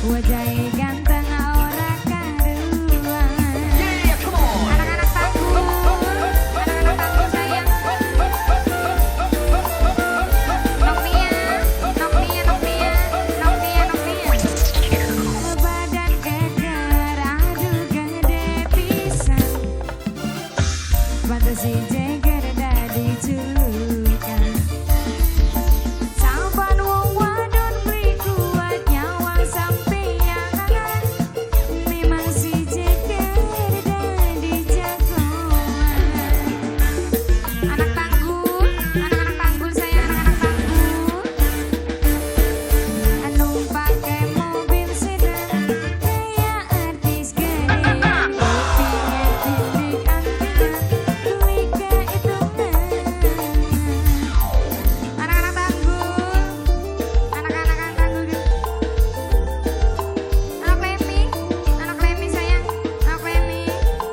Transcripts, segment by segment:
Wajahe ganteng ora karuan. Yeah, come on. Anak-anak Tanggul, anak-anak Tanggul sayang. Nok Mia, Nok Mia, Nok Mia, Nok Mia, Nok Mia. Badan keker, aduh gede pisan. Pantes si Jeger dadi julukan. Saban wong wadon beli kuat nyawang sampeyan. Memang si Jeger dadi jagoan. Anak Tanggul, anak-anak Tanggul sayang, anak-anak Tanggul. Numpak mobil sedan kayak artis gede. Kupinge titik antingan, beli kehitungan. Anak-anak Tanggul, anak-anak Tanggul. Anak Lemi, anak Lemi sayang, anak Lemi,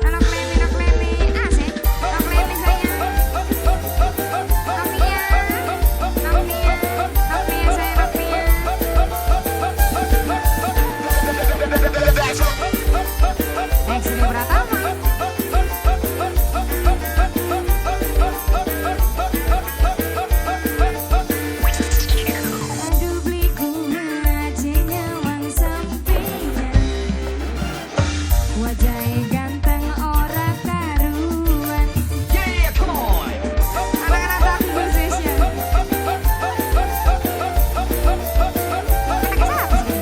anak Lemi, anak Lemi, asik, anak Lemi sayang. Nok Mia, Nok Mia, Nok Mia sayang, Nok Mia. Sri Pratama. Aduh beli kuat nyawang sampeyan. Wajahe ganteng ora karuan. Yeah, come on. Anak-anak Tanggul spesial. Anaknya siapa sih?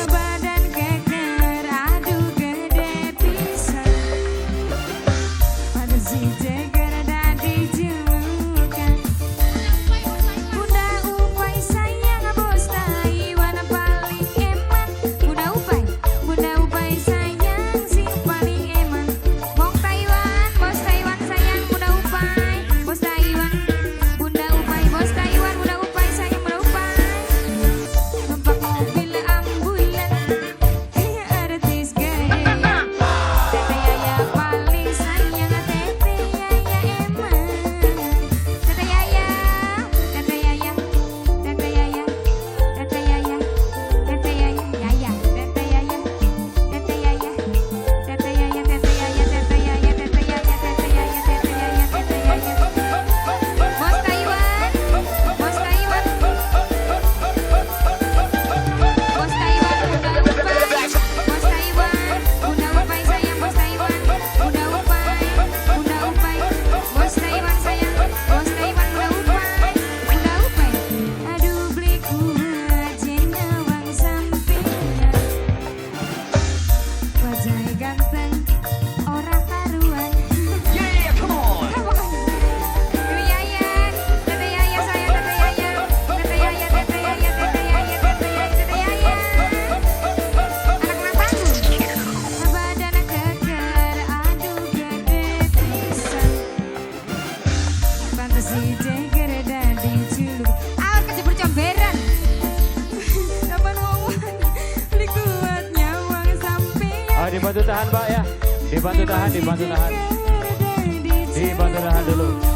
Badan keker, aduh gede pisan. Pantes si Jeger dadi julukan. Bunda Upai sayang bos Taiwan paling eman. Bunda Upai, Bunda Upai sayang sing paling eman. Wong Taiwan, bos Taiwan sayang Bunda Upai, bos Taiwan. Bunda Upai, bos Taiwan, Bunda Upai sayang Bunda Upai. Numpak mobil ambulan kayak artis gaya. Tete Yaya paling sayang, Tete Yaya eman. Tete Yaya, Tete Yaya, Tete Yaya, Tete Yaya, Tete Yaya, Yaya, Tete Yaya, Tete Yaya, Tete Yaya, Tete Yaya, Tete Yaya, Tete Yaya, Tete Yaya, Tete Yaya, Tete Yaya. Bos Taiwan, Bos Taiwan, Bos Taiwan, Bunda Upai, Bos Taiwan, Bunda Upai sayang, Bos Taiwan, Bunda Upai, Bunda Upai, Bos Taiwan sayang, Bos Taiwan, Bunda Upai, Bunda Upai. Aduh beli kuat nyawang sampeyan. Wajahe ganteng ora karuan. Yeah, come on. Ibu Yayan, Tete Yaya sayang, Tete Yaya, Tete Yaya, Tete Yaya, Tete Yaya, Tete Yaya, Tete Yaya. Anak-anak Tanggul. Badan keker, aduh gede pisan. Pantes si Jeger dadi juluk. Awas kejebur comberan. Kapan wong beli kuat nyawang sampeyan. Oh, dibantu tahan, Pak ya. Dibantu tahan, dibantu tahan. Dibantu tahan dulu.